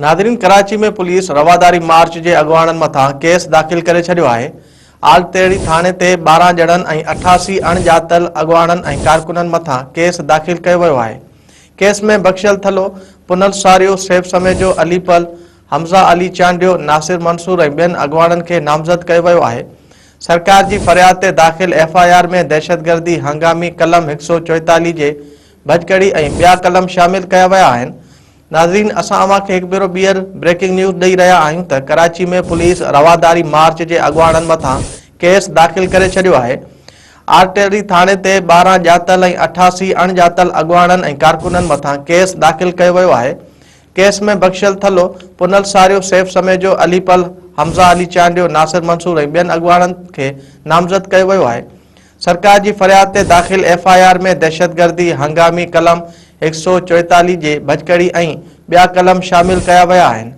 ناظرين ڪراچي ۾ پوليس رواداري مارچ جي اڳواڻن مٿان ڪيس داخل ڪري ڇڏيو آهي. آلتيڙي ٿاڻي تي 12 ڄڻن ۽ 88 اڻڄاتل اڳواڻن ۽ ڪارڪنن مٿان ڪيس داخل ڪيو ويو آهي. ڪيس ۾ بخشل ٿلهو، پنهل ساريو، سيف سميجو، علي پل، حمزه علي چانڊيو، ناصر منصور ۽ ٻين اڳواڻن کي نامزد ڪيو ويو آهي. سرڪار جي فرياد تي داخل ايف I R ۾ دهشتگردي، هنگامي قلم 144 جي ڀڃڪڙي ۽ ٻيا قلم شامل ڪيا ويا آهن. ناظرين اسان اوهان کي هڪ ڀيرو ٻيهر بريڪنگ نيوز ڏئي رهيا آهيون ته ڪراچي ۾ پوليس رواداري مارچ جي اڳواڻن مٿان ڪيس داخل ڪري ڇڏيو آهي. آرٽلري ٿاڻي تي 12 ڄاتل ۽ 88 اڻڄاتل اڳواڻن ۽ ڪارڪنن مٿان ڪيس داخل ڪيو ويو آهي. ڪيس ۾ بخشل ٿلهو، پنهل ساريو، سيف سميجو، علي پل، حمزه علي چانڊيو، ناصر منصور ۽ ٻين اڳواڻن کي نامزد ڪيو ويو آهي. سرڪار جي فرياد تي داخل ايف I R ۾ دهشتگردي، هنگامي قلم 144 جي ڀڃڪڙي ۽ ٻيا قلم شامل ڪيا ويا آهن.